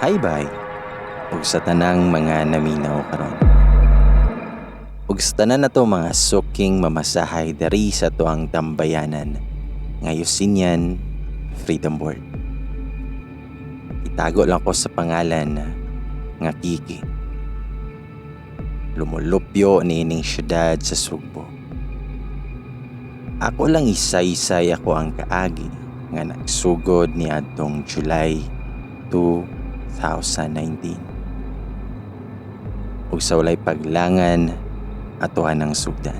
Hi bye. Ug sa tanang mga naminaw karon. Ug sa tanan nato mga suking mamasahay diri sa atuang tambayanan nga Yusinian Freedom Board. Itago lang ko sa pangalan nga Kiki. Lumulupyo niining syudad sa Sugbo. Ako lang isaysay ako ang kaagi nga nagsugod ni adtong July 2019. Ug sa walay paglangan, atuan ang sugdan.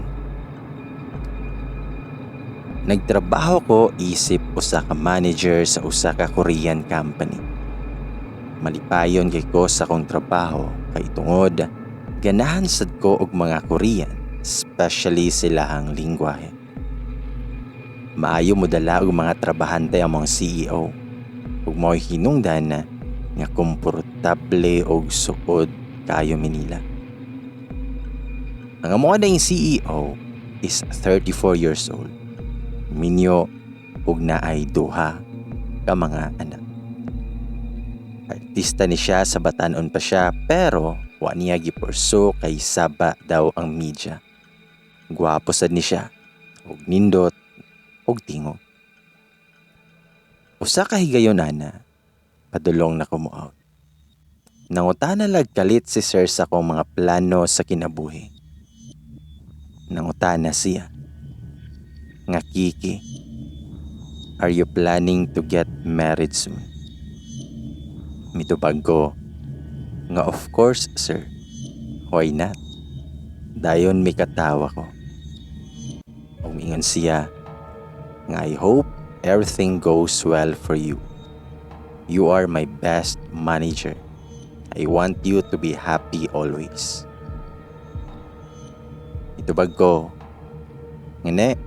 Nagtrabaho ko isip usa ka manager sa usa ka Korean company. Malipayon kay ko sa akong trabaho kay tungod ganahan sad ko og mga Korean, especially silahang lingwahe. Maayo modala og mga trabahante ang mga CEO ug mao'y hinungdan nga komportable og suod kaayo mi nila. Ang amo na CEO is 34 years old. Minyo ug naay duha ka mga anak. Artista ni siya sa batan-on pa siya, pero wa niya gi-pursue kay saba daw ang media. Gwapo sad ni siya ug nindot og tingog. Usa ka higayon ana, padulong na ko mo out. Nangutana lag kalit si sir sa akong mga plano sa kinabuhi. Nangutana siya nga, "Kiki, are you planning to get married soon?" Mitubag ko nga, "Of course, sir. Why not?" Dayon mikatawa ko. Umingon siya nga, "I hope everything goes well for you. You are my best manager. I want you to be happy always." Itubag ko, "네,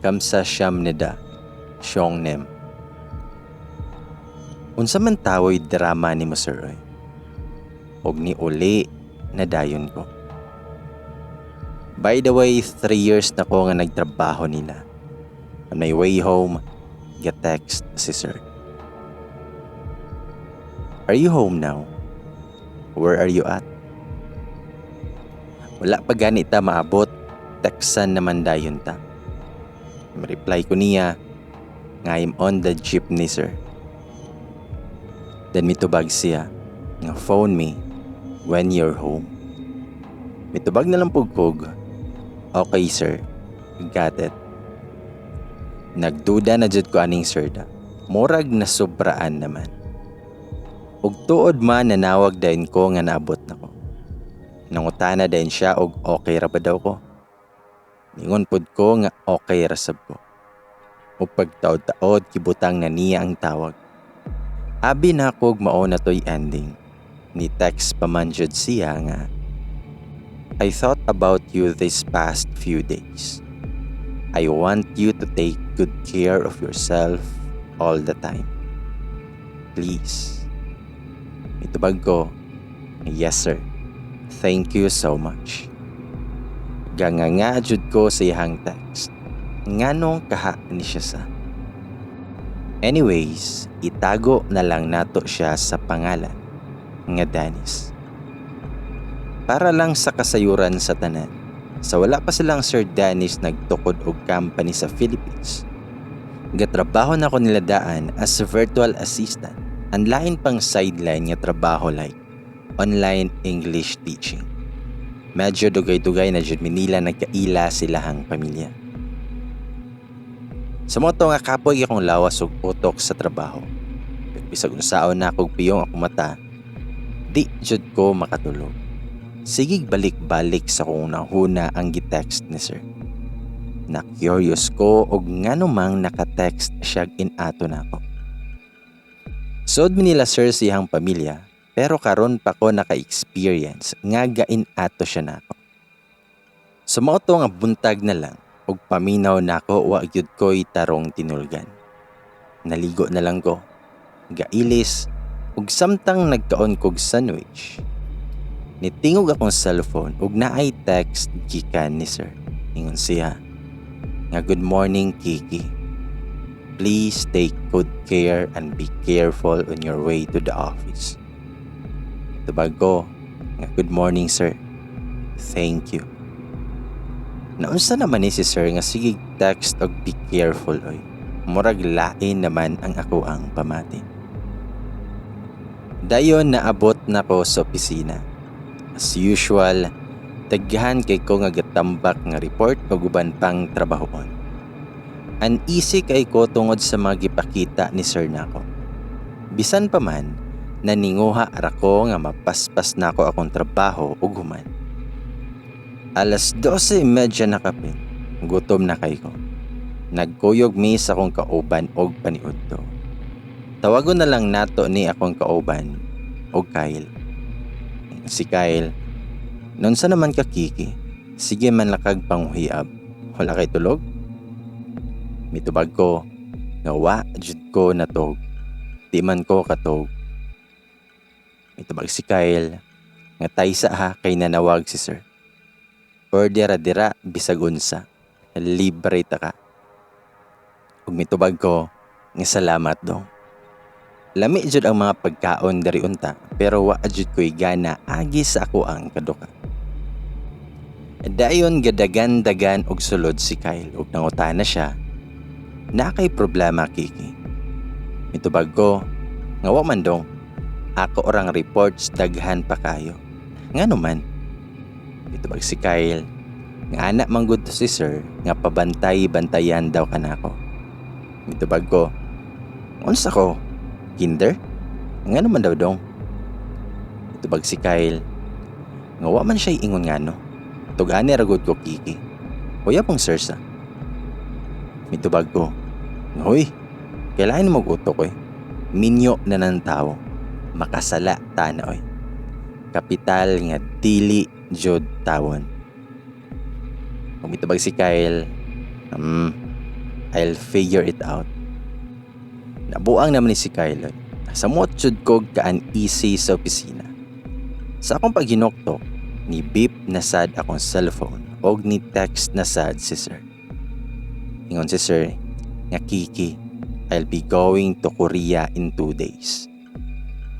감사합니다, 사장님." Unsa man tawoy drama nimo, sir, oy? Og ni uli na dayon ko. By the way, 3 years na ko nga nagtrabaho nila. On my way home, ga-text si sir. "Are you home now? Where are you at?" Wala pa gani ta maabot, textan naman dayon ta. Reply ko niya nga, "I'm on the jeepney, sir." Then mitubag siya nga, "Phone me when you're home." Mitubag na lang pud kog, "Okay sir, got it." Nagduda na jud ko aning sir da. Murag na sobraan naman. Ug tuod man, nanawag dayon ko nga naabot na ko. Nangutana dayon siya og okay ra ba daw ko. Ningon pud ko nga okay ra sab ko. Ug pagtaod-taod, gibutang na niya ang tawag. Abi na kog mao na to'y ending. Ni text pa man jud siya nga, "I thought about you this past few days. I want you to take good care of yourself all the time. Please." Itubag ko, "Yes sir. Thank you so much." Ganganga jud ko sa iyang text. Nganong kaha ni siya sa? Anyways, itago na lang nato siya sa pangalan nga Dennis. Para lang sa kasayuran sa tanan, sa wala pa silang Sir Dennis nagtukod og company sa Philippines, gatrabaho na ko nila daan as a virtual assistant. Ang lain pang sideline nga trabaho like online English teaching. Medyo dugay-dugay na jud mi nila nagkaila silahang pamilya. Sa mao to nga kapoy akong lawas ug utok sa trabaho. Pero bisag unsaon na akong piyong akong mata, di jud ko makatulog. Sigig balik-balik sa kong nahuna ang gitext ni sir. Na-curious ko og ngano mang naka-text siya in-ato nako. Suod mi nila sir siyang pamilya, pero karon pa ko naka-experience nga gain ato siya nako. Sa mao to nga buntag na lang ug paminaw nako, wa gyud ko'y tarong tinulgan. Naligo na lang ko. Gailis ug samtang nagkaon kog sandwich, nitingog akong cellphone ug naay text gikan ni sir. Ingon siya nga, "Good morning, Kiki. Please take good care and be careful on your way to the office." Tubag ko nga, "Good morning, sir. Thank you." Naunsa naman ni si sir nga sige text og "be careful" oy? Murag lain naman ang ako ang pamati. Dayon naabot na ko sa opisina. As usual, daghan kay ko nga gatambak nga report ug uban pang trabahoon. Uneasy kay ko tungod sa mga gipakita ni sir nako. Bisan pa man, naninguha ra ko nga mapaspas nako akong trabaho ug human. 12:30 na kapin, gutom na kay ko. Nagkuyog mi sa akong kauban og paniudto. Tawagon na lang nato ni akong kauban og Kyle. Si Kyle, "Naunsa naman ka, Kiki? Sige man lang kag panghuiab. Wala kay tulog?" Mitubag ko nga wa jud ko natog. Di man ko katog. Mitubag si Kyle nga, "Taysa ha, kay nanawag si sir. Order dira bisag unsa. Libre ta ka." Ug mitubag ko nga, "Salamat dong." Lami jud ang mga pagkaon diri unta, pero wa jud ko'y gana agi sa ako ang kaduka. Dayon gadagan-dagan og sulod si Kyle ug nangutana siya, "Naa kay problema, Kiki?" Mitubag ko nga, "Wa man dong. Ako orang reports daghan pa kayo. Ngano man?" Mitubag si Kyle nga ana man gud to si sir nga pabantay-bantayan daw kanako. Mitubag ko, "Unsa ko? Kinder? Ngano man daw dong?" Mitubag si Kyle nga wa man siya ingon ngano. "Tug-ani ra gud ko, Kiki. Kuya pong sir sa." Mitubag ko, "Hoy, kailangan mo utok oy. Minyo na ng tao. Makasala ta na oy. Kapital nga dili jud tawon." Mitubag si Kyle, "I'll figure it out." Nabuang naman ni si Kyle, oy. Samot jud kog kaan easy sa opisina. Sa akong paghinuktok, ni beep na sad akong cellphone og ni text na sad si sir. Ingon si sir nga, "Kiki, I'll be going to Korea in 2 days.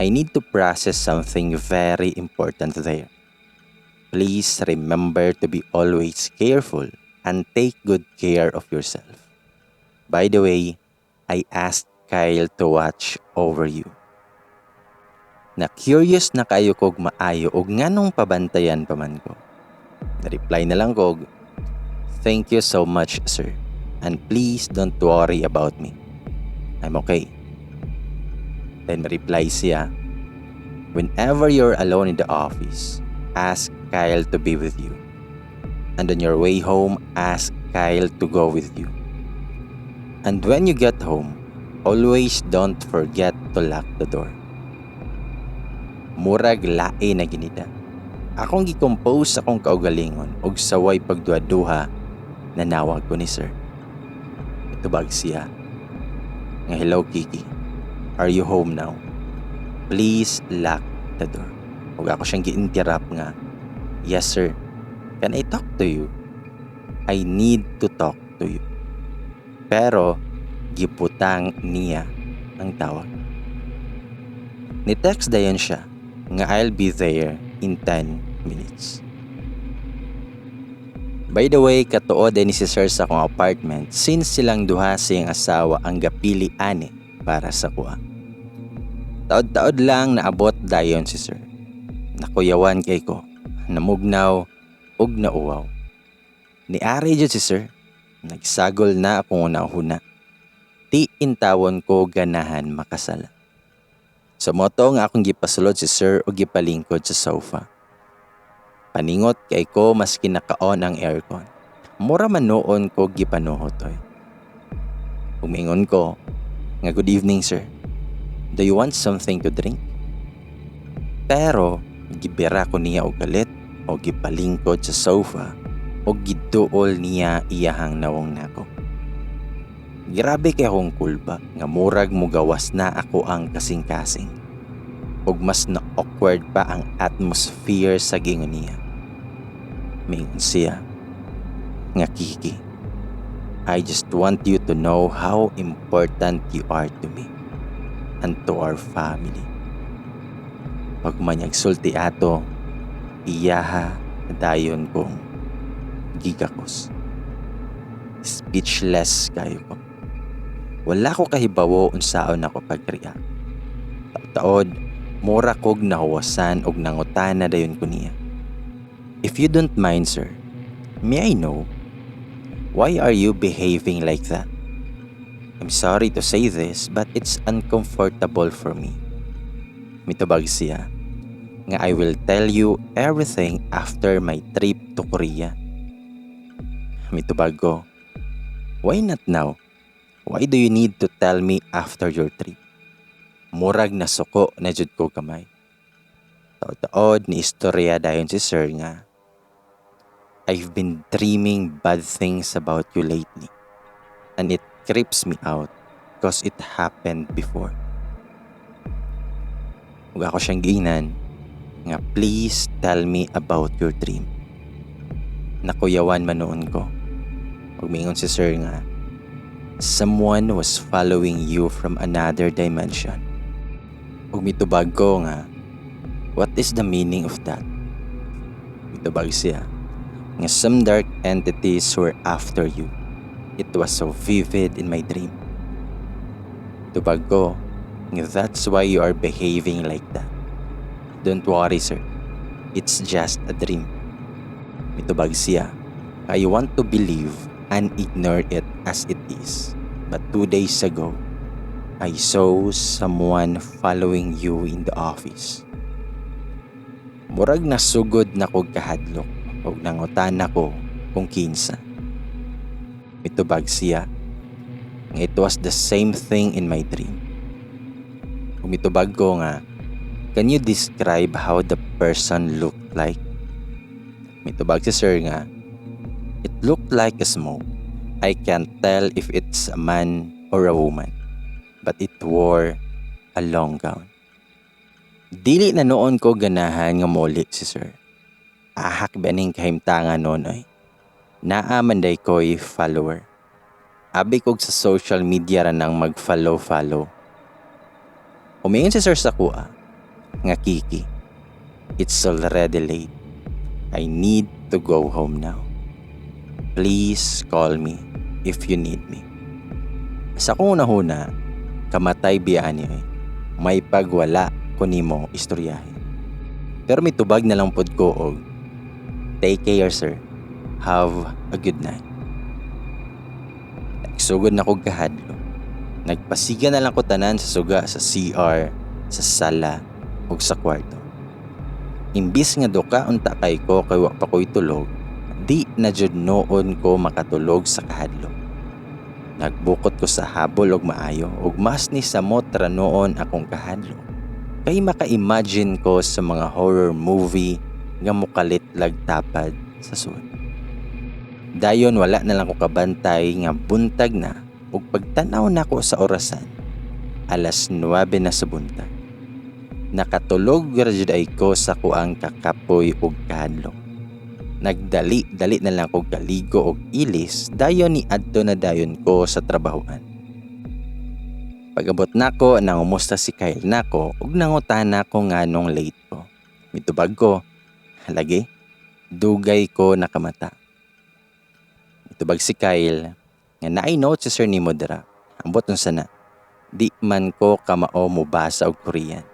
I need to process something very important there. Please remember to be always careful and take good care of yourself. By the way, I asked Kyle to watch over you." Na curious na kayo kog maayo og nganong pabantayan pa man ko. Na-reply na lang kog, "Thank you so much, sir. And please don't worry about me. I'm okay." Then reply siya, "Whenever you're alone in the office, ask Kyle to be with you. And on your way home, ask Kyle to go with you. And when you get home, always don't forget to lock the door." Murag lae na ginida. Akong gi-compose akong kaugalingon og saway pagduha-duha nanawag ko ni sir. Itubag siya nga, "Hello, Kiki. Are you home now? Please lock the door." Ug ako siyang gi-interrupt nga, "Yes, sir. Can I talk to you? I need to talk to you." Pero gibutang niya ang tawag. Ni text dayon siya nga, "I'll be there in 10 minutes." By the way, katuod ni si sir sa akong apartment since silang duha siyang asawa ang gapili ani para sa kuha. Taod-taod lang naabot dayon si sir. Nakuyawan kay ko, namugnaw ug nauwaw. Niari jud si sir. Nagsagol na akong una-huna. Di intawon ko ganahan makasala. Sa mao to nga akong gipasulod si sir og gipalingkod sa sofa. Paningot kay ko maski naka-on ang aircon. Mura man nuon ko gipanuhot oy. Umingon ko nga, "Good evening, sir. Do you want something to drink?" Pero gibira ko niya og galit o gipalingkod sa sofa o giduol niya iyahang nawong nako. Grabe kay akong kulba nga murag mugawas na ako ang kasing-kasing. Ug mas na awkward pa ang atmosphere sa gingon niya. Mingon siya nga, "Kiki, I just want you to know how important you are to me and to our family." Pag sulti ato, iyaha dayon kong gigakos. Speechless kayo ko. Wala ko kahibawo unsaon ako pag-react. Taod, mura kog nahuwasan og nangutana dayon ko niya. "If you don't mind, sir, may I know, why are you behaving like that? I'm sorry to say this, but it's uncomfortable for me." Mitubag siya nga, "I will tell you everything after my trip to Korea." Mitubag ko, "Why not now? Why do you need to tell me after your trip?" Murag nasuko na jud ko kamay. Taod-taod ni istorya dayon si sir nga, "I've been dreaming bad things about you lately and it creeps me out 'cause it happened before." Ug ako siyang giingnan nga, "Please tell me about your dream. Nakuyawan man noon ko." Ug miingon si sir nga, "Someone was following you from another dimension." Ug mitubag ko nga, "What is the meaning of that?" Mitubag siya nga, "Some dark entities were after you. It was so vivid in my dream." Tubag ko nga, "That's why you are behaving like that. Don't worry, sir. It's just a dream." Mitubag siya, "I want to believe and ignore it as it is. But 2 days ago, I saw someone following you in the office." Murag nasugod na kog kahadlok ug nangutana ko kung kinsa. Mitubag siya nga, "It was the same thing in my dream." Ug mitubag ko nga, "Can you describe how the person looked like?" Mitubag si sir nga, "It looked like a smoke. I can't tell if it's a man or a woman, but it wore a long gown." Dili na noon ko ganahan nga muli si sir. Ahak ba ning kahimtangan noon oy. Naa man day ko'y follower. Abi kog sa social media ra nang mag-follow-follow. Umingon si sir sa akoa nga, "Kiki, it's already late. I need to go home now. Please call me if you need me." Sa akong hunahuna, kamatay biya ani oy. May pagwala ko nimo istoryahin. Pero mitubag na lang pod ko og, "Take care, sir. Have a good night." Nagsugod na kog kahadlok. Nagpasiga na lang ko tanan sa suga sa CR, sa sala ug sa kwarto. Imbis nga duka unta kay ko kay wa pa ko'y tulog, di na jud noon ko makatulog sa kahadlok. Nagbukot ko sa habol og maayo ug mas ni samot ra noon akong kahadlok. Kay maka-imagine ko sa mga horror movie nga mukalit lag tapad sa sulod. Dayon wala na lang ko kabantay nga buntag na ug pagtan-aw nako sa orasan, alas 9 na sa buntag. Nakatulog ra jud ay ko sa kuang kakapoy ug kahadlok. Nagdali-dali na lang ko kaligo og ilis, dayon ni adto na dayon ko sa trabahoan. Pag-abot nako, nangumusta si Kyle nako ug nangutana ko nganong late ko. Mitubag ko, lagi, dugay ko nakamata. Mitubag si Kyle nga, "Naay note si sir nimo dira. Ambot unsa na. Di man ko kamao mobasa og Korean."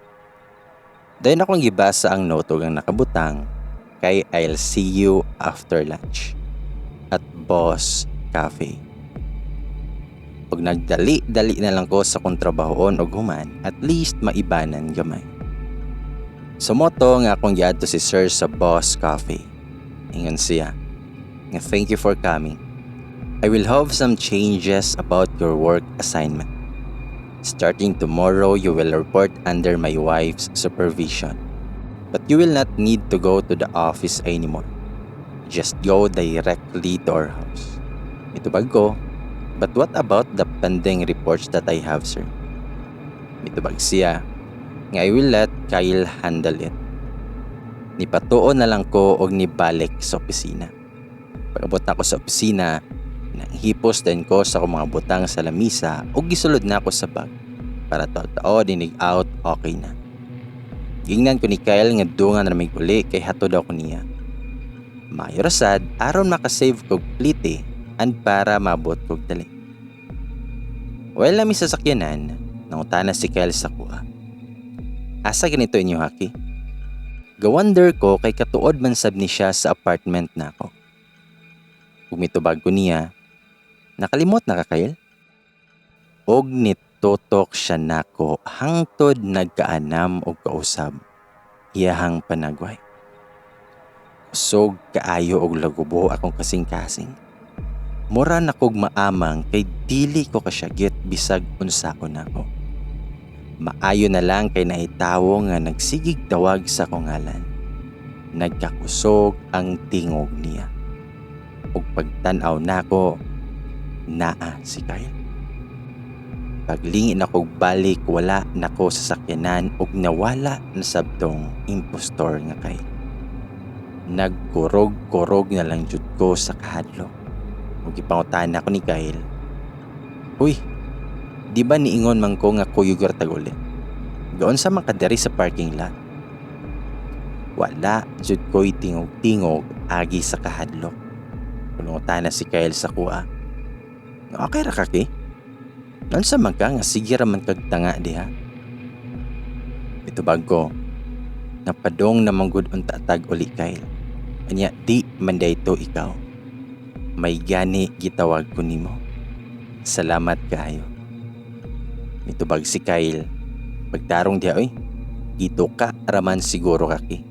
Dayon akong gibasa ang note ug ang nakabutang kay "I'll see you after lunch at Boss Cafe." Ug nagdali-dali na lang ko sa akong trabahoon og human, at least maibanan gamay. Sumoto nga akong giadto si sir sa Boss Cafe. Ingon siya nga, "Thank you for coming. I will have some changes about your work assignment. Starting tomorrow, you will report under my wife's supervision. But you will not need to go to the office anymore. Just go directly to our house." Mitubag ko, "But what about the pending reports that I have, sir?" Mitubag siya nga, "I will let Kyle handle it." Nipatuo na lang ko og nibalik sa opisina. Pag-abot nako sa opisina, Nanghipos din ko sa akong mga butang sa lamisa ug gisulod nako sa bag para taod-taod inig out, okay na. Gingnan ko ni Kyle nga dungan ra mig uli kay hatod ako niya. Maayo ra sad aron makasave kog plite and para maabot kog dali. While naa mi sa sakyanan, nangutana si Kyle sa akoa. "Asa ganito inyo, Haki?" Gawonder ko kay katuod man sab ni siya sa apartment nako. Ug mitubag ko niya, "Nakalimot na ka, Kyle?" Og nitutok siya nako hangtod nagkaanam og kausab iyahang panagway. Kusog kaayo og lagubo akong kasing-kasing. Mura na kog maamang kay dili ko kasyagit bisag unsaon nako. Maayo na lang kay naay tawo nga nagsigig tawag sa akong ngalan. Nagkakusog ang tingog niya. Ug pagtan-aw nako, naa si Kyle. Paglingi nako balik, wala nako sa sakyanan ug nawala na sab tong impostor nga Kyle. Nagkurog-kurog na lang jud ko sa kahadlok. Ug gipangutana ko ni Kyle, "Uy, di ba niingon man ko nga kuyog ra tag uli? Gaunsa man ka diri sa parking lot?" Wala jud ko'y tingog-tingog agi sa kahadlok. Nangutana si Kyle sa akoa, "Okay ra ka, Ki? Unsa man ka nga sige ra man kag tanga diha?" Mitubag ko, "Napadong naman gud unta tag uli, Kyle. Anya di man to ikaw. May gani gitawag ko nimo. Salamat kaayo." Mitubag si Kyle, "Pagtarong diha oy, gituka raman siguro ka, Ki.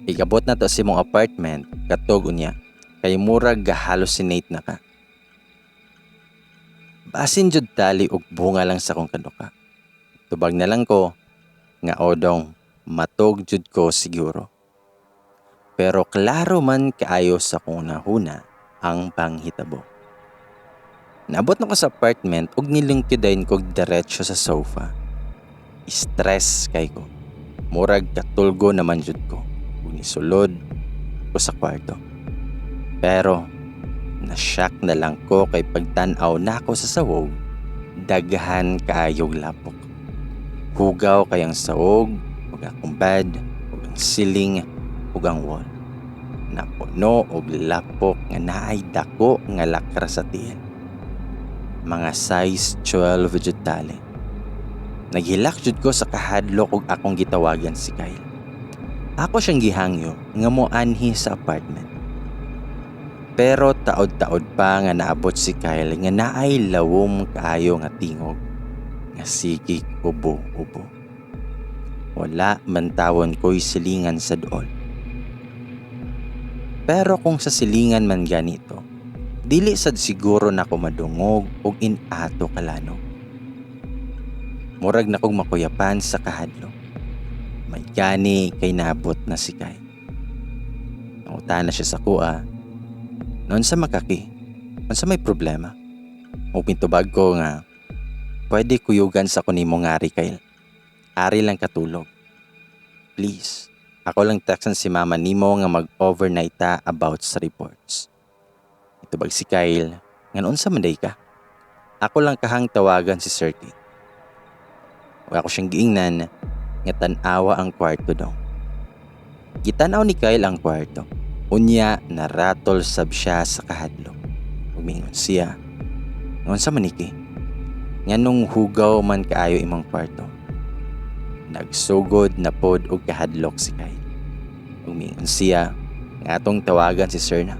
Igabot na to sa imong apartment, katog unya, kay murag ga-hallucinate na ka." Basin jud tali og bunga lang sa akong kaduka. Tubag na lang ko nga odong matog jud ko siguro. Pero klaro man kaayo sa akong nahuna ang panghitabo. Naabot na ko sa apartment ug nilungkid dayon kog diretso sa sofa. Stress kay ko. Murag katulgo naman jud ko ug nisulod ko sa kwarto. Pero na-shock na lang ko kay pagtan-aw nako sa sawog, daghan kaayog lapok. Hugaw kay ang sawog, ug akong bed, ug ang ceiling, ug ang wall. Napuno og lapok nga naay dako nga lakra sa tiil. Mga size 12 jud tali. Naghilak jud ko sa kahadlok ug akong gitawagan si Kyle. Ako siyang gihangyo nga moanhi sa apartment. Pero taod-taod pa nga naabot si Kyle nga naay lawom kaayo nga tingog nga sigig ubo-ubo. Wala man tawon ko'y silingan sa duol. Pero kung sa silingan man ganito, dili sad siguro nako madungog og inato kalanog. Murag na kog makuyapan sa kahadlok. May gani kay naabot na si Kyle. Nangutana siya sa akoa, "Unsa man ka, Ki? Unsa may problema?" Ug mitubag ko nga, "Pwede kuyugan sa ko nimo ngari, Kyle. Ari lang katulog. Please, ako lang textan si mama nimo nga mag-overnight ta about sa reports." Mitubag si Kyle, nga "Unsa man day ka? Ako lang kahang tawagan si Sir Kate." Ug ako siyang giingnan nga tan-awa ang kwarto dong. Gitanaw ni Kyle ang kwarto. Unya naratol sab siya sa kahadlok. Ug miingon siya, "Unsa man ni, Ki? Nganong hugaw man kaayo imong kwarto?" Nagsugod na pod og kahadlok si Kyle. Ug miingon siya nga atong tawagan si sir na.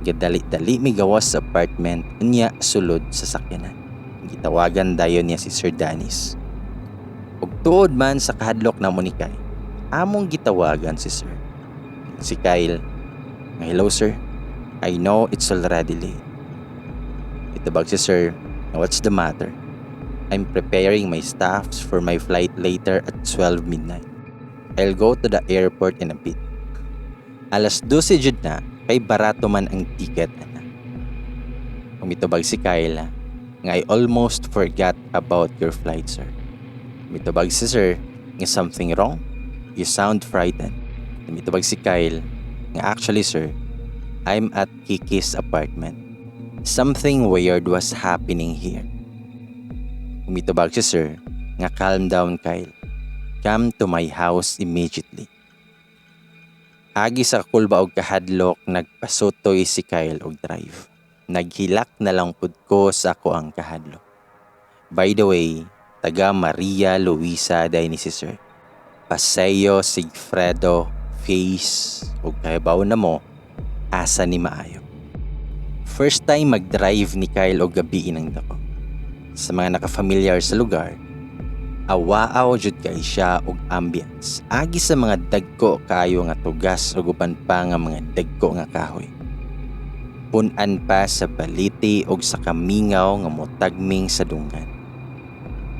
Gadali-dali mi gawas sa apartment, unya sulod sa sakyanan. Gitawagan dayon niya si Sir Danis. Ug tuod man sa kahadlok namo ni Kyle, among gitawagan si sir. Si Kyle, "Hello sir, I know it's already late." Itubag si sir, "What's the matter? I'm preparing my stuffs for my flight later at 12 midnight. I'll go to the airport in a bit." Alas 12 jud na kay barato man ang ticket ana. Mitubag si Kyle nga, "I almost forgot about your flight, sir." Mitubag si sir nga, "Something wrong? You sound frightened." Mitubag si Kyle nga, "Actually sir, I'm at Kiki's apartment." Something weird was happening here. Mitubag si sir nga, "Calm down, Kyle. Come to my house immediately." Agi sa kulba og kahadlok, nagpasutoy si Kyle og drive. Naghilak na lang pud ko sa akoang kahadlok. By the way, taga Maria Luisa diay ni si sir. Paseo Sigfredo Phase, ug kahibaw na mo asa ni maayo. First time mag-drive ni Kyle og gabi inang dako. Sa mga naka-familiar sa lugar, awaaw jud kay siya og ambience. Agi sa mga dagko kaayo nga tugas ug uban pa nga mga dagko nga kahoy. Pun-an pa sa baliti og sa kamingaw nga motagming sa dunggan.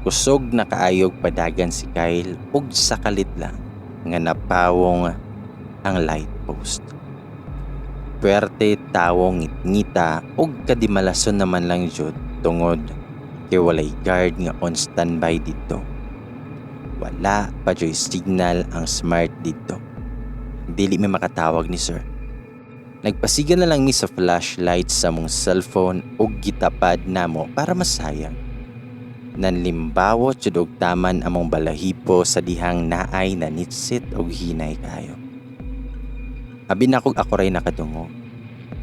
Kusog na kaayog padagan si Kyle ug sa kalit lang nga napawong ang light post. Puwerte tawong ngitngita ug kadimalason naman lang jud tungod kay walay guard nga on standby didto. Wala pa juy signal ang Smart didto. Dili mi makatawag ni sir. Nagpasiga na lang mi sa flashlight sa among cellphone ug gitapad namo para masayag. Nanlimbawot jud og taman among balahibo sa dihang naay nanitsit og hinay kaayo. Abi nakog ako ray nakadungog.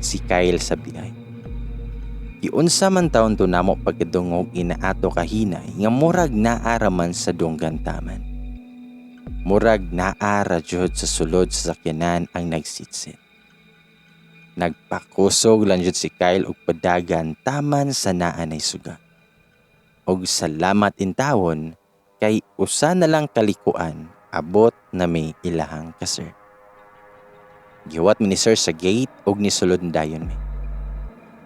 Si Kyle sa biay. Giunsa man taon to namo pagkadungog inaato kahinay nga murag naa ra man sa dunggan taman. Murag naa ra jud sa sulod sa sakyanan ang nagsitsit. Nagpakusog lang jud si Kyle og padagan taman sa naa nay suga. Og salamat intawon kay usa na lang kalikuan, abot na may ilahang ka-sir. Gihuwat mi ni sir sa gate og nisulod dayon mi.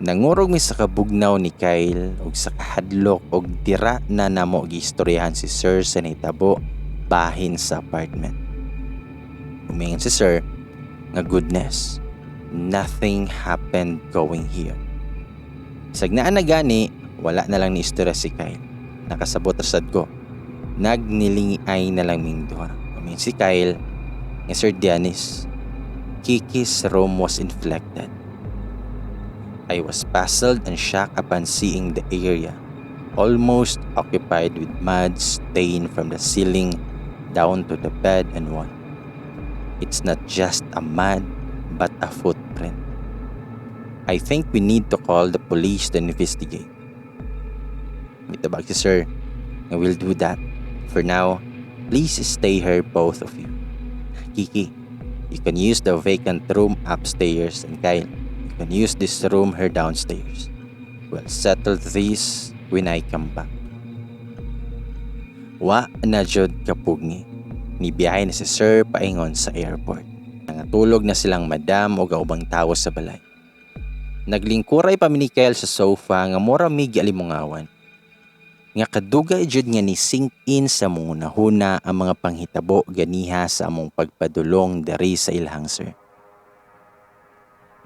Nangurog mi sa kabugnaw ni Kyle og sa kahadlok og dira na namo giistoryahan si sir sa nahitabo bahin sa apartment. Umingon si sir nga goodness, nothing happened going here. Sagnaan na gani, wala na lang ni istorya si Kyle. Nakasabot ra sad ko. Nagnilingi ay na lang ming duha. Umingon si Kyle nga, "Sir Dennis, Kiki's room was infected." I was puzzled and shocked upon seeing the area, almost occupied with mud stain from the ceiling down to the bed and wall. It's not just a mud, but a footprint. I think we need to call the police to investigate. Mitubag si sir, and we'll do that. For now, please stay here, both of you. Kiki, you can use the vacant room upstairs, and Kyle, you can use this room here downstairs. We'll settle this when I come back. Wa na jud kapugni. Nibiyahe na si sir paingon sa airport. Nangatulog na silang madam o ubang tawo sa balay. Naglingkuray pa mi ni Kyle sa sofa nga mura mi gialimungawan. Nga kadugay jud nga ni sink in sa among hunahuna ang mga panghitabo ganiha sa among pagpadulong diri sa ilahang sir.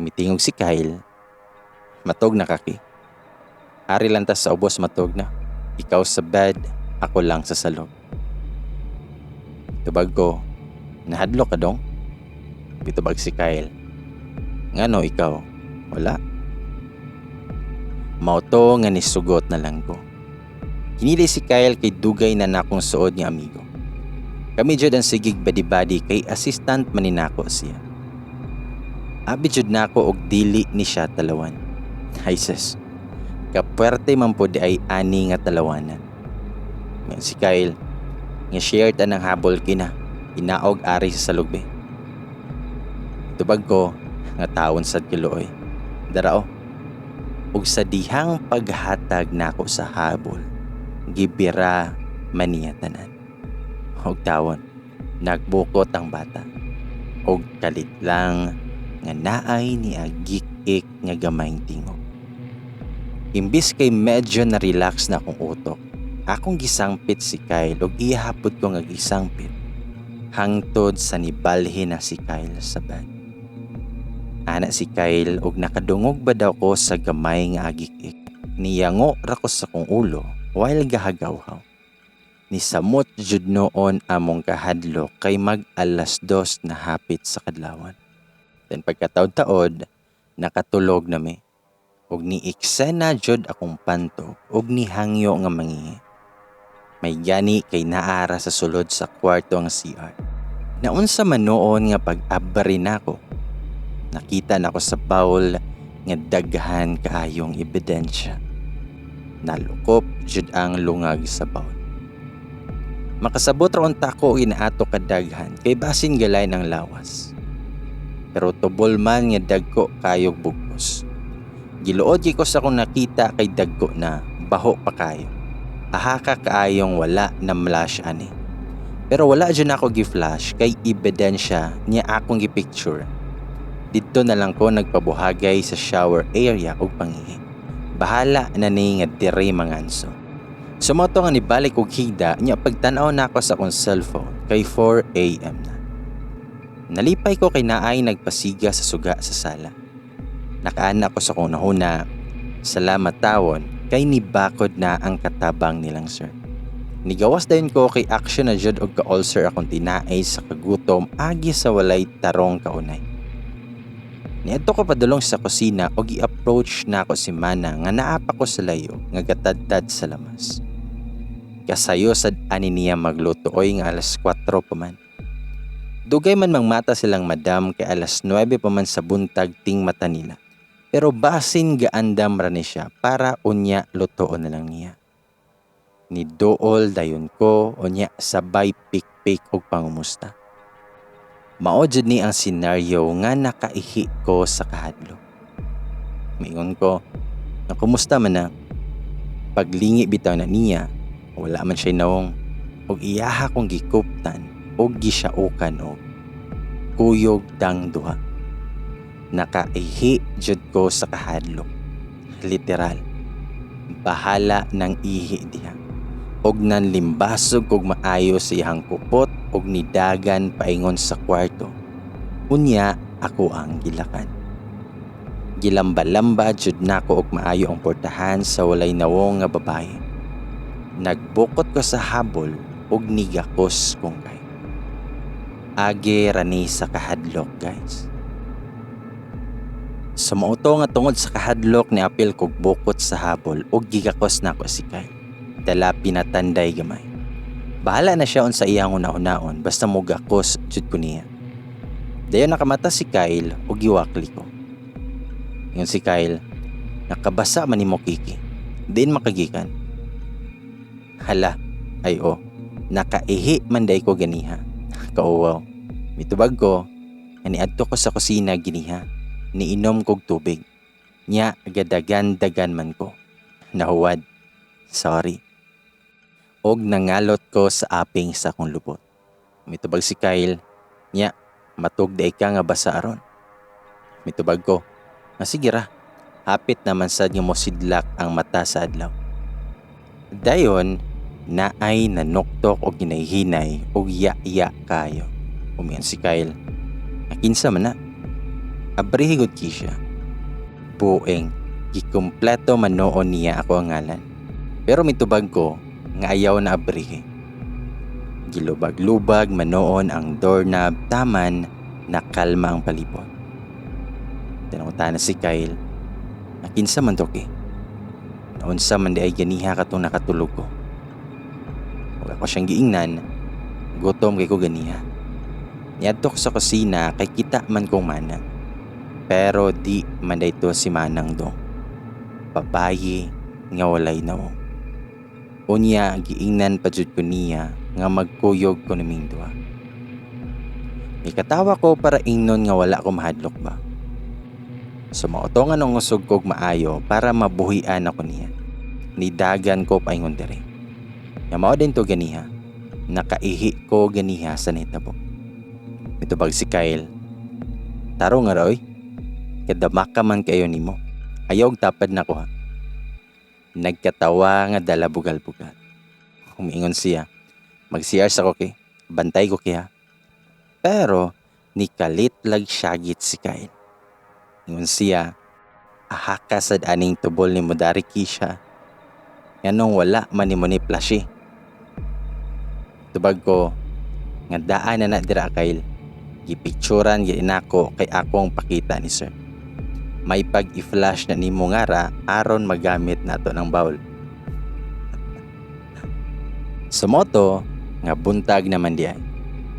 Mitingog si Kyle, "Matog na kaki. Ari lang ta sa ubos, matog na. Ikaw sa bed, ako lang sa salog." Tubag ko, "Nahadlok ka dong?" Bitubag si Kyle, "Ngano ikaw? Wala?" Mao to nga nisugot na lang ko. Kinili si Kyle kay dugay na nakong suod nga amigo. Kami jud ang sigig badi-badi kay assistant man ni nako siya. Abi jud nako og dili ni siya talawan. Ay sus. Kapuwerte man pud ay ani nga talawanan. Ingon si Kyle nga, "Share ta ng habol kina. Inaog ari sa salugbe." Tubag ko nga, "Tawon sad kiluoy. Darao." Ug sa dihang paghatag nako sa habol, gibira man niya tanan. Og tawon, nagbukot ang bata. Og kalit lang nga naay ni agik-ik nga gamayng tingog. Imbis kay medyo na-relax na akong utok, akong gisangpit si Kyle ug ihapod ko nga gisangpit hangtod sa nibalhin na si Kyle sa bed. Ana si Kyle og nakadungog ba daw ko sa gamay nga agik-ik. Niyango ra ko sa kong ulo while gahagawhaw. Nisamot jud noon among kahadlok kay mag 2:00 na hapit sa kadlawan. Then pagkataod-taod, nakatulog na mi. Og ni-eksena jud akong pantog og nihangyo nga mangihi. May gani kay naara sa sulod sa kwarto ang CR. Naunsa man noon nga pag-abri nako, nakita nako sa bowl nga daghan kaayong ebidensya. Nalukop jud ang lungag sa bowl. Makasabot ra unta ko inaato kadaghan kay basin galain ang lawas. Pero tubol man nga dagko kayog bugkos. Giluod ko sa akong nakita kay dagko na baho pa kayo. Aha ka kaayong wala na flash ani. Pero wala jud ako gi-flash kay ebidensya niya akong gi-picture. Didto na lang ko nagpabuhagay sa shower area og pangihi. Bahala na ni nga dire manganso. Sumoto nga nibalik og higda niya pagtan-aw nako sa akong cellphone kay 4 AM na. Nalipay ko kay naay nagpasiga sa suga sa sala. Nakaana ko sa akong nahuna, salamat tawon kay nibakod na ang katabang nilang sir. Nigawas dayon ko kay action na jud og ka-ulcer akong tinaay sa kagutom agi sa walay tarong kaunay. Niadto ko padulong sa kusina og i-approach nako si Mana nga naa pa ko sa layo nga gatadtad sa lamas. Kasayo sad ani niya magluto oy nga alas 4 pa man. Dugay man mangmata silang madam kay alas 9 pa man sa buntag ting mata nila. Pero basin gaandam ra ni siya para unya lutoon na lang niya. Niduol dayon ko unya sabay pikpik og pangumusta. Mao jud ni ang senaryo nga nakaihi ko sa kahadlok. Miingon ko, na kumusta man na? Paglingi bitaw na niya, wala man siya nawong og iyaha kong gikuptan og gisaukan og kuyog tang duha. Nakaihi jud ko sa kahadlok. Literal. Bahala ng ihi diha. Og nanlimbasog kog maayo sa iyang kupot og nidagan paingon sa kwarto. Unya ako ang gilakan. Gilamba-lamba jud nako og maayo ang portahan sa walay nawong nga babaye. Nagbukot ko sa habol og nigakos kong kay. Age rani sa kahadlok, guys. Sa mauto nga tungod sa kahadlok ni apil kog bukot sa habol og gigakos nako si Kyle. Dala pinatanday gamay. Bahala na siya unsa iyang una-unaon basta mogakos jud ko niya. Dayon nakamata si Kyle og giwakli ko. Ingon si Kyle, nakabasa man nimo Kiki. Diin makagikan. Hala, ay o, nakaihi man day ko ganiha. Kauwaw. Mitubag ko, nga niadto ko sa kusina giniha. Niinom kog tubig. Nya gadagan-dagan man ko. Nahuwad. Sorry. Og nangalot ko sa aping sa akong lubot. Mitubag si Kyle, nya matug day ka nga basa aron. Mitubag ko, nga sige ra, hapit naman sad nga mosidlak ang mata sa adlaw. Dayon, naay nanuktok og ginayhinay og ya-ya kayo. Umiyan si Kyle, nakinsa man na. Abrihi gud ki siya. Bueng, gikumpleto man noon niya ako ang ngalan. Pero mitubag ko nga ayaw na abrihi. Gilubag-lubag man noon ang doorknob taman nakalma ang palibot. Tinangutan na si Kyle, nakinsa man to ki. Naunsa man di ay ganiha katong nakatulog ko. Huwag ako siyang giingnan, gutom kay ko ganiha. Niadto ko sa kusina kay kita man kong manang. Pero di man dayto si Manang dong. Babayi nga walay nawong. Unya giingnan pa jud ko niya nga magkuyog ko naming duha. Mikatawa ko para ingnon nga wala ko mahadlok ba. Sumauto nga nung usog kog maayo para mabuhian ako niya. Nidagan ko paingon diri. Nga mao din to ganiha. Nakaihi ko ganiha sa nitabo. Mitubag si Kyle. Taro nga raoy. Kadama ka man kayo nimo. Ayaw og tapad na ko ha. Nagkatawa nga dala bugal-bugal. Humiingon siya. Mag-CR sa ko ki. Bantay ko ki ha. Pero nikalit lag syagit si Kyle. Ingon siya, aha ka sad aning tubol ni Mudari Kisha. Nganong wala man nimo ni flashy. Tubag ko, nga daan na na dira Kyle. Gipicturan gid nako kay akong pakita ni sir. May pag i-flush na nimo nga ra aron magamit nato ng bowl. Sa moto, nga buntag naman di ay.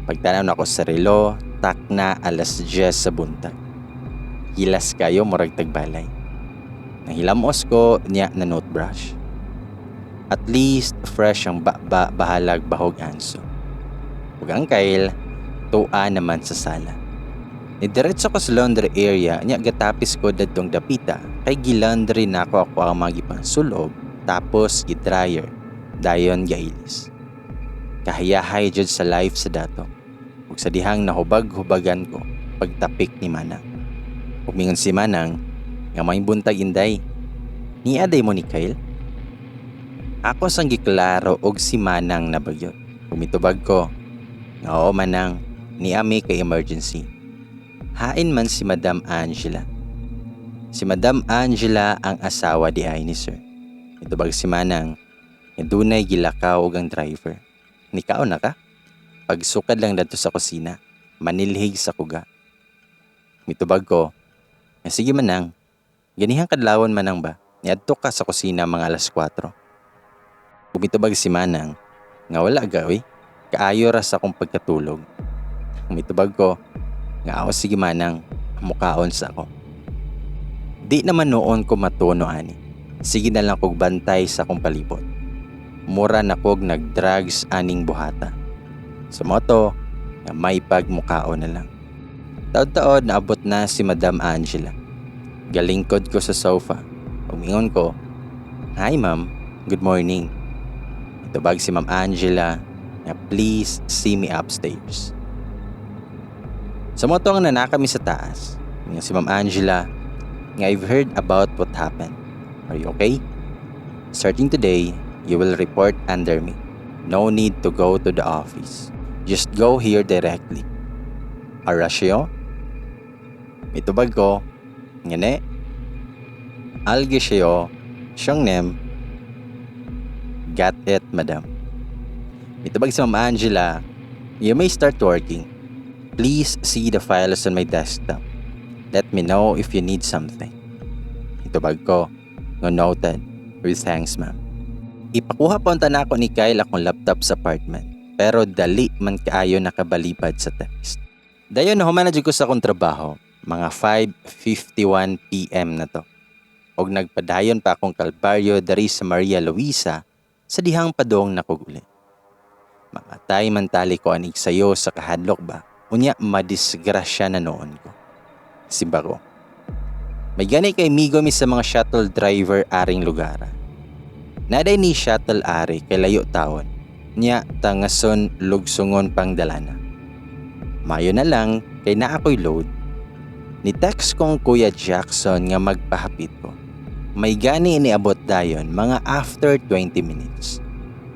Pagtanaw nako sa relo, takna alas 10 sa buntag. Hilas kayo, murag tagbalay. Nahilamos ko niya na toothbrush. At least fresh ang baba, bahalag bahog anso. Ug ang Kyle, tua naman sa sala. Nidiretso ko sa laundry area niya gatapis ko dadtong dapita kay gilaundry nako ako ang mga gipangsulob, tapos gi-dryer, dayon gailis. Kahayahay jud sa life sa dato. Ug sa dihang nahubag-hubagan ko pagtapik ni Manang. Ug mingon si Manang nga, "May buntag, Inday. Niya day mo ni Kyle?" Ako sang giklaro og si Manang na bagyot. Mitubag ko nga, "Oo, Manang, niami kay emergency. Hain man si Madam Angela?" Si Madam Angela ang asawa di ay ni Sir. Mitubag si Manang nga dunay gilakaw og ang driver. "Nikaon na ka? Pagsukad lang dadto sa kusina. Manilhig sa kuga." Mitubag ko nga, "Sige, Manang. Ganihang kadlawon, Manang, ba? Niadto ka sa kusina mga alas 4." Mitubag si Manang nga, "Wala gawi. Kaayo ra sa akong pagkatulog." Mitubag ko nga, "Ako sige, Manang, mukaon sa ako." Di naman noon ko matuno ani. Sige na lang kog bantay sa akong palibot. Mura na kog nag-drugs aning buhata. Sa moto, nga may pagmukaon na lang. Taod-taod naabot na si Madam Angela. Galingkod ko sa sofa. Umingon ko, "Hi ma'am, good morning." Itubag si Ma'am Angela na, "Please see me upstairs." Sa moto nga naa kami sa taas. Nga si Ma'am Angela nga, "I've heard about what happened. Are you okay? Starting today, you will report under me. No need to go to the office. Just go here directly. 알았어요?" Mitubag ko nga, "네. 알겠어요, 사장님." "Got it, madam." Mitubag si Ma'am Angela, "You may start working. Please see the files on my desktop. Let me know if you need something." Itubag ko nga, "Noted. With thanks, ma'am." Ipakuha pa unta nako ni Kyle akong laptop sa apartment. Pero dali man kaayo nakabalibad sa text. Dayon nahuman na jud ko sa akong trabaho. Mga 5:51 PM na to. Og nagpadayon pa akong kalbaryo dari sa Maria Luisa sa dihang padong na kog uli. Mamatay man tali ko anig sayo sa kahadlok ba. Unya madisgrasya na noon ko. Simba ko. May gani kay migo mi sa mga shuttle driver aring lugar. Naday ni shuttle ari kay layo tawon. Nya tangason lugsongon pang dalana. Mayo na lang kay naa ko'y load. Ni text kong Kuya Jackson nga magpahapit ko. May gani niabot dayon mga after 20 minutes.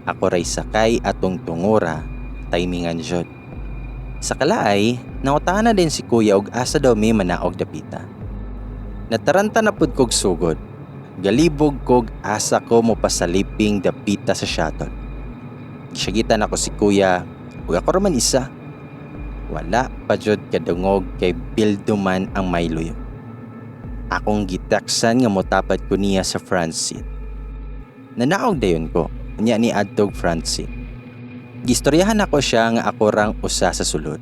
Ako ray sakay atong tungura, timingan jud. Sa kalaay, nangutana din si Kuya og asa daw mi manaog dapita. Nataranta na pud kog sugod. Galibog kog asa ko mo pasaliping dapita sa shuttle. Gisagitan ako si Kuya ug ako ra man isa. Wala pa jud kadungog kay bildo man ang may luyo. Akong giteksan nga motapad ko niya sa front seat. Nanaog dayon ko, unya ni adtog front seat. Gistoryahan ako siya nga ako rang usa sa sulod.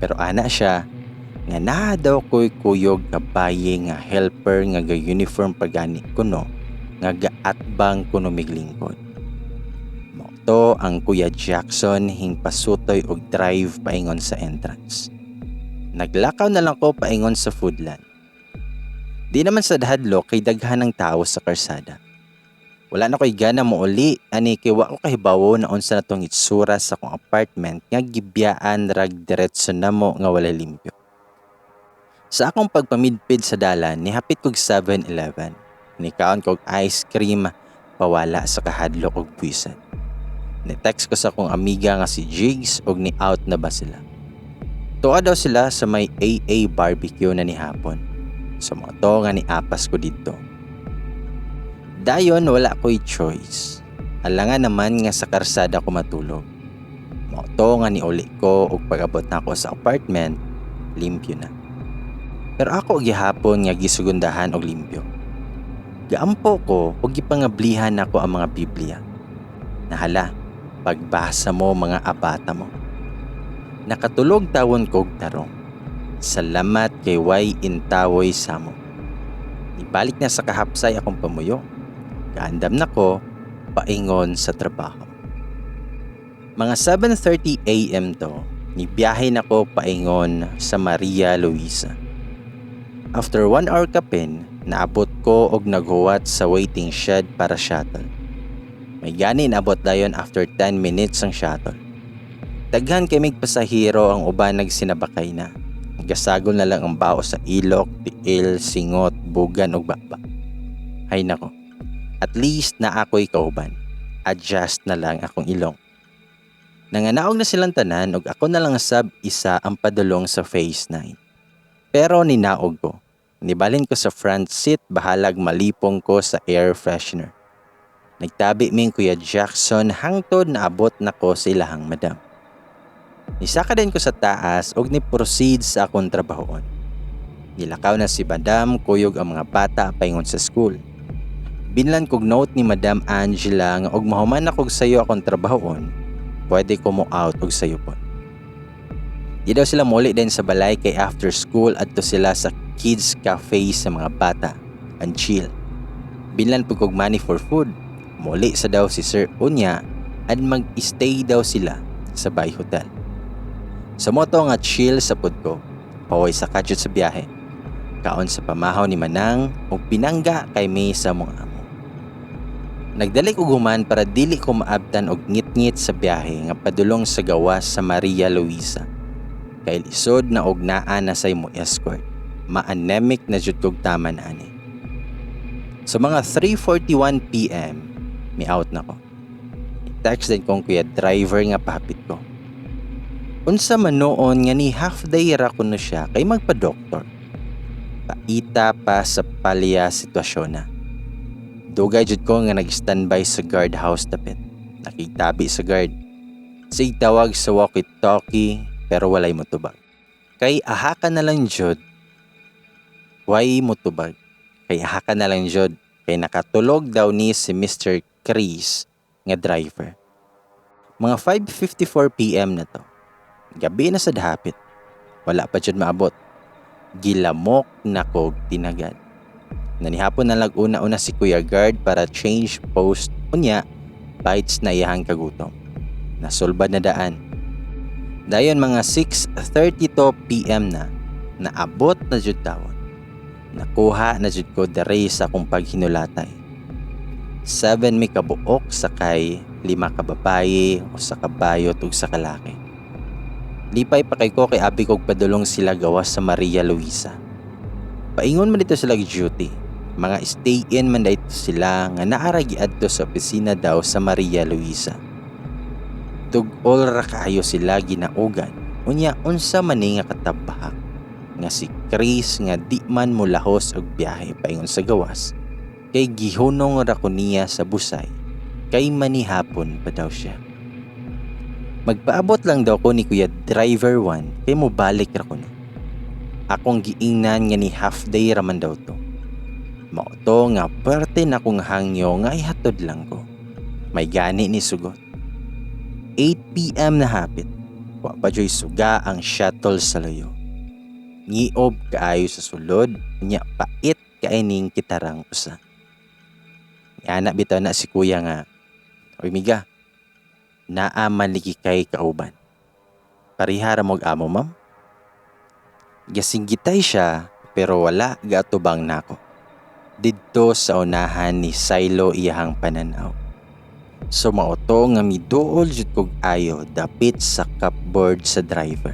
Pero ana siya nga naa daw ko'y kuyog nga baye nga helper nga ga-uniform pagani kuno nga gaatbang kuno miglingkod. Mao to ang Kuya Jackson hingpasutoy og drive paingon sa entrance. Naglakaw na lang ko paingon sa foodland. Di naman sa hadlok kay daghan ng tao sa karsada. Wala na ko'y gana mo uli ani kay wa ko kahibawo na unsa na tong itsura sa akong apartment nga gibiyaan rag diretso namo nga walay limpyo. Sa akong pagpamidpid sa dalan, nihapit kog 7-Eleven. Nikaon kog ice cream pawala sa kahadlok og buwisan. Ni-text ko sa akong amiga nga si Jigs og ni-out na ba sila. Tuwa daw sila sa may AA barbecue na ni hapon. So mao to nga niapas ko didto. Dayon wala ko'y choice. Alangan naman nga sa karsada ko matulog. Mao to nga niuli ko ug pag-abot nako sa apartment, limpyo na. Pero ako gihapon nga gisugundahan og limpyo. Gaampo ko og gipangablihan nako ang mga Biblia. Nahala, pagbasa mo mga abata mo. Nakatulog tawon kog tarong. Salamat kay way intawoy samo. Ibalik na sa kahapsay akong pamuyo. Kaandam nako paingon sa trabaho. Mga 7:30 a.m. to, nibiyahe nako paingon sa Maria Luisa. After 1 hour kapin, naabot ko og naghuwat sa waiting shed para shuttle. May gani naabot dayon after 10 minutes ang shuttle. Daghan kay mig pasahero, ang uban nagsinabakay na. Gasagol na lang ang bao sa ilok, tiil, singot, bugan ug baba. Hay nako. At least na ako'y kauban. Adjust na lang akong ilong. Nanganaog na silang tanan ug ako na lang sab isa ang padulong sa phase 9. Pero ninaog ko. Nibalin ko sa front seat, bahalag malipong ko sa air freshener. Nagtabi ming Kuya Jackson hangtod naabot nako sa ilahang madam. Nisaka din ko sa taas ug ni-proceed sa akong trabahoon. Nilakaw na si Madam kuyog ang mga bata paingon sa school. Binlan kog note ni Madam Angela nga og mahuman akog sayo akong trabahoon, pwede ko mo out og sayo po. Di daw sila muli din sa balay kay after school adto sila sa kids cafe sa mga bata and chill. Binlan pud kog money for food. Muli sa daw si Sir unya and mag-stay daw sila sa Bay Hotel. Sa moto nga chill sa pud ko, paway sa kadyot sa biyahe. Kaon sa pamahaw ni Manang ug pinangga kay may sa mong amo. Nagdali og human para dili ko maabtan og ngit-ngit sa biyahe nga padulong sa gawas sa Maria Luisa. Kay lisod na og naa na say mo escort. Ma-anemic na jud kog taman ani. Sa mga 3:41 p.m., mi out na ko. Text din kong kuya driver nga pahapit ko. Unsa man noon nga ni half day ra kuno siya kay magpa-doktor. Paita pa sa palya sitwasyon na. Dugay jud ko nga nag-standby sa guard house dapit. Nakitabi sa guard. Sig tawag sa walkie-talkie pero walay motubag. Kay aha ka na lang jud. Way motubag. Kay aha ka na lang jud. Kay nakatulog daw ni si Mr. Chris nga driver. Mga 5:54 p.m. na to. Gabi na sa dahapit. Wala pa jud maabot. Gilamok na kog tinagad. Nanihapon na lag una-una si Kuya Guard para change post, unya bites na iyahang kagutom. Nasulbad na daan. Dayon mga 6:32 p.m. na, naabot na jud tawon. Nakuha na jud ko dere sa akong paghinulatay. 7 mi kabuok sakay, 5 ka babaye, usa ka bayot ug sa kalaki. Lipay pa kay ko kay abi kog padulong sila gawas sa Maria Luisa. Paingon man dito sila duty. Mga stay in man dito sila nga naara giadto sa opisina daw sa Maria Luisa. Tug-ol ra kaayo sila ginaugan. Unya unsa man ni nga katabahak nga si Chris nga di man molahos og biyahe paingon sa gawas kay gihunong ra ko niya sa Busay kay manihapon pa daw siya. Magpaabot lang daw ko ni Kuya Driver 1 kay mobalik ra ko no. Akong giingnan nga ni half day raman daw to. Mao to nga pwerte na kong hangyo nga ihatod lang ko. May gani ni sugot. 8 p.m. na hapit. Wa pa joy suga ang shuttle sa layo. Ngiob kaayo sa sulod, nya pait kay ning kitarang usa. Ana bitaw na si kuya nga, "Oy miga, naa man ligi kay kauban. Pareha ra mog amo, ma'am." Gasinggitay siya pero wala gaatubang nako. Didto sa unahan ni Silo iyahang pananaw. So mao to nga miduol jud kog ayo dapit sa cupboard sa driver.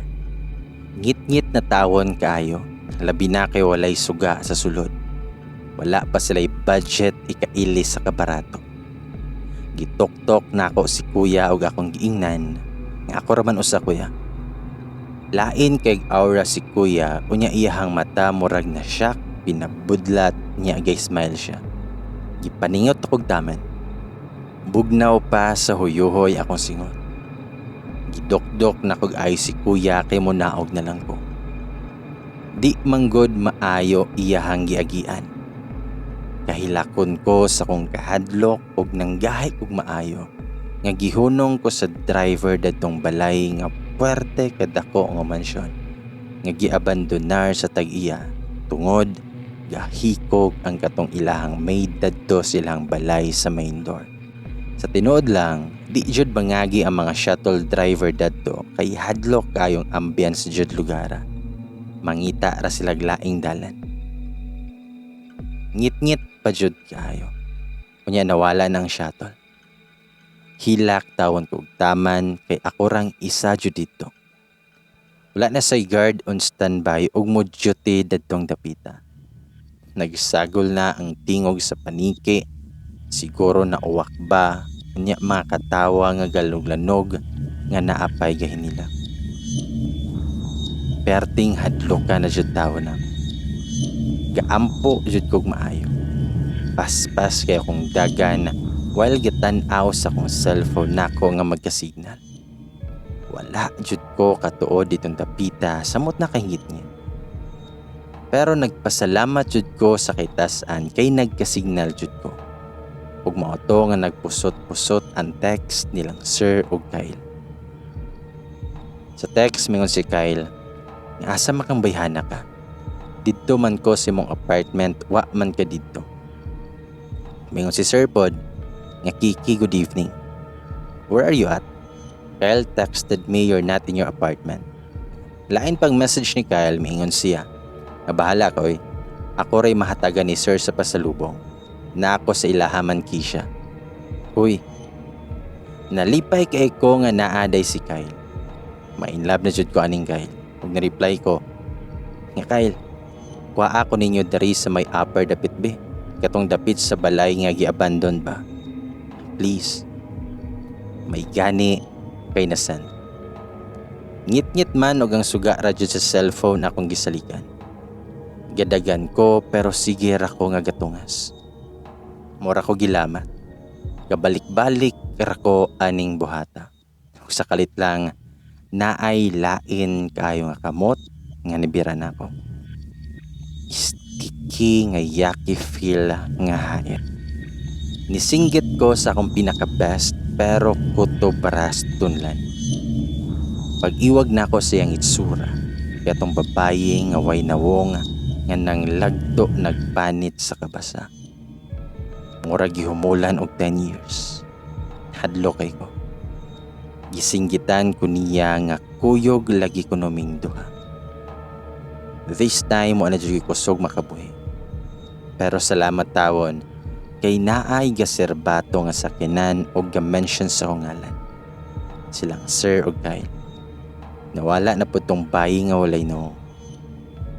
Ngit-ngit na tawon kaayo, labi na kay walay suga sa sulod. Wala pa sila'y budget ikaili sa kabarato. Gituktok nako si kuya og akong giingnan nga ako ra man usa, kuya. Lain kay aura si kuya, unya iyahang mata murag na shock, pinabudlat niya gay smile siya. Gipaningot akog taman. Bugnaw pa sa huyuhoy akong singot. Gidokdok na kog ay si kuya kay munaog na lang ko. Di manggod maayo iyahang giagian. Kahilakon ko sa kong kahadlok og nanggahi kog maayo nga gihunong ko sa driver dadtong balay nga puwerte kadako nga mansyon nga giabandonar sa tag-iya tungod gahikog ang katong ilahang maid dadto silang balay sa main door. Sa tinuod lang, di jud mangagi ang mga shuttle driver dadto kay hadlok kayong ambience jud lugara. Mangita ra sila laing dalan. Ngit-ngit pa jud kaayo. Unya nawala ng shuttle. Hilak tawon ko og taman kay ako rang isa jud didto. Wala na say guard on standby ug mo duty dadtong dapita. Nagsagol na ang tingog sa paniki, siguro na uwak ba, unya mga katawa nga galuglanog nga naapay gahin nila. Perting hadloka na jud tawo na. Gaampo jud kog maayo. Paspas kay akong dagan while gitan-aw sa akong cellphone nako nga magka-signal. Wala jud ko katuod ditong dapita samot na kahingit-ngit. Pero nagpasalamat jud ko sa kitasan kay nagka-signal jud ko. Ug mao to nga nagpusot-pusot ang text nilang Sir ug Kyle. Sa text mingon si Kyle, nga asa man kang bayhana ka? Didto man ko sa imong apartment, wa man ka didto. Mingon si Sir pod, nga Kiki, good evening. Where are you at? Kyle texted me you're not in your apartment. Lain pang message ni Kyle, miingon siya. Nga bahala ka, oy. Ako ray mahatagan ni Sir sa pasalubong. Na ako sa ilahaman Kisha. Uy, nalipay kay ko nga naaday si Kyle. Ma-inlove na jud ko aning Kyle. Ug na-reply ko, nga Kyle, kuha ako ninyo dari sa may upper dapit be. Katong dapit sa balay nga gi-abandon ba. Please. May gani kay nasan. Ngit-ngit man og ang suga ra jud sa cellphone akong gisalikan. Gadagan ko pero sige ra ko nga gatungas. Mura ko gilamat. Kabalik-balik ra ko aning buhata. Ug sa kalit lang naay lain kaayo nga kamot nga nibira nako. Sticky nga yucky feel nga hait. Nisinggit ko sa akong pinaka-best pero kutob ras tunlan. Pag-iwag nako sa iyang itsura, katong babaye nga way nawong nga nang lagto nagpanit sa kabasa. Murag gihumulan og 10 years. Hadlok kay ko. Gisinggitan ko niya nga kuyog lagi ko noming duha. This time mo na jud kusog makabuhi. Pero salamat tawon kay naay gaserbato nga sakinan og ga-mention sa akong ngalan. Silang Sir og Kyle. Nawala na pud tong bayi nga walay no.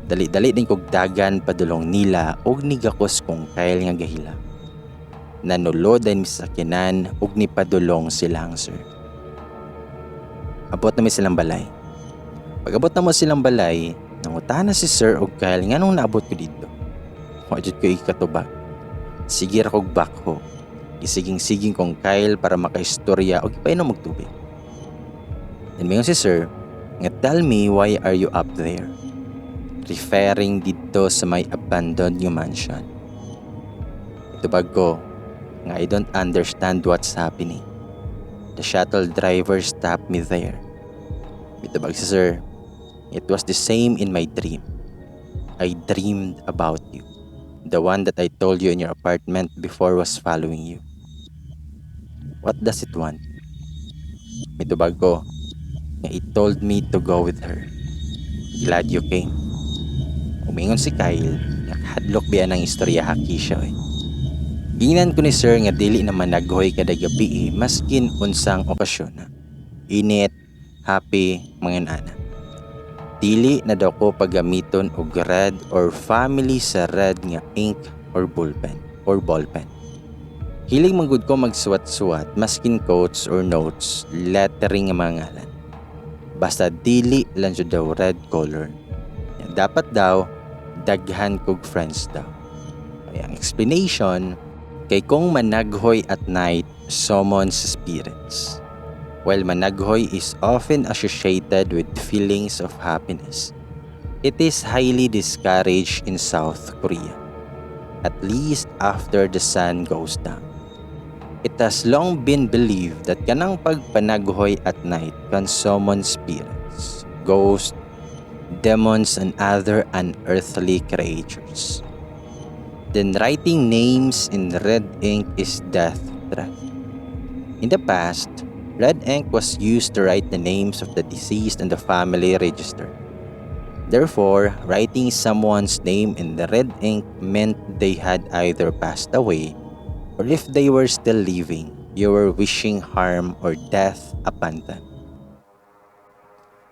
Dali-dali din kog dagan padulong nila og nigakos kong Kyle nga gahila. Nanulo din mi sa sakinan og nipadulong silang Sir. Abot na mi silang balay. Pag abot na mo silang balay, nangutana si Sir og Kyle nganong naabot ko dito. Wa jud ko ikatubag. Sige ra kog bakho. Gisiging-siging kong Kyle para makaistorya og ipainom og tubig. Then mingon si Sir, nga tell me why are you up there? Referring dito sa may abandoned new mansion. Tubag ko, nga I don't understand what's happening. The shuttle driver stopped me there. Mitubag si Sir, it was the same in my dream. I dreamed about you. The one that I told you in your apartment before was following you. What does it want? Mitubag ko, nga it told me to go with her. Glad you came. Umingon si Kyle, nga hadlok biya ng istorya haki siya eh. Gingnan ko ni Sir nga dili naman naghoy kada gabi eh, maskin unsang okasyon na. Init, happy, mga nana. Dili na daw ko paggamiton og red or family sa red nga ink or ballpen or ballpen. Hilig man gud ko magsuwat-suwat maskin quotes or notes, lettering nga mga ngalan. Basta dili lang jud daw red color. Dapat daw daghan kog friends daw. Kaya ang explanation kay kung managhoy at night summons spirits. While managhoy is often associated with feelings of happiness. It is highly discouraged in South Korea, at least after the sun goes down. It has long been believed that kanang pagpanaghoy at night can summon spirits, ghosts, demons, and other unearthly creatures. Then writing names in red ink is death threat. In the past, red ink was used to write the names of the deceased in the family register. Therefore, writing someone's name in the red ink meant they had either passed away or, if they were still living, you were wishing harm or death upon them.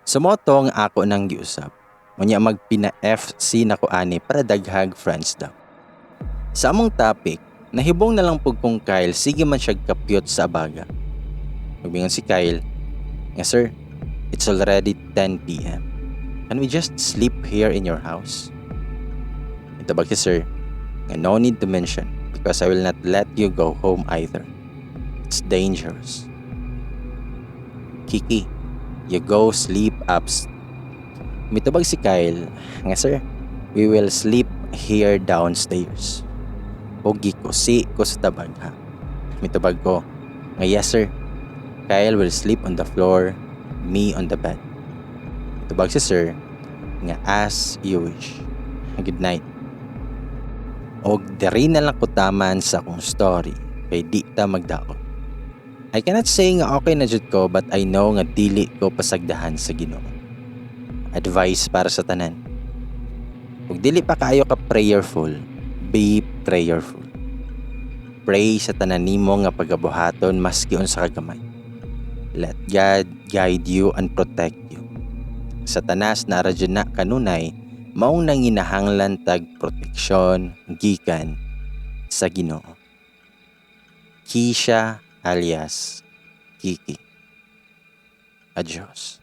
So mao to ang ako nang giusab. Unya magpina-FC na ko ani para daghag friends daw. Sa among topic, nahibong na lang pug kong Kyle sige man siya kapyot sa abaga. Magmingon si Kyle, nga, "Sir, it's already 10 p.m. Can we just sleep here in your house?" Itubag si sir, nga, "No need to mention because I will not let you go home either. It's dangerous. Kiki, you go sleep ups." Mitubag si Kyle, nga, "Sir, we will sleep here downstairs." O gikusi ko sa tabagha. Mitubag ko, nga, "Yes, sir. Kyle will sleep on the floor, me on the bed." Mitubag si sir, nga, "As you wish. Good night." Og diri na lang ko taman sa akong story kay di ta magdaot. I cannot say nga okay na jud ko, but I know nga dili ko pasagdahan sa Ginoo. Advice para sa tanan. Kung dili pa kaayo ka prayerful, be prayerful. Pray sa tanan nimo nga pagabuhaton maski unsa ka gamay. Let God guide you and protect you. Satanas naa ra jud na kanunay, maong nanginahanglan tag proteksyon gikan sa Ginoo. Kisha alias Kiki. Adios.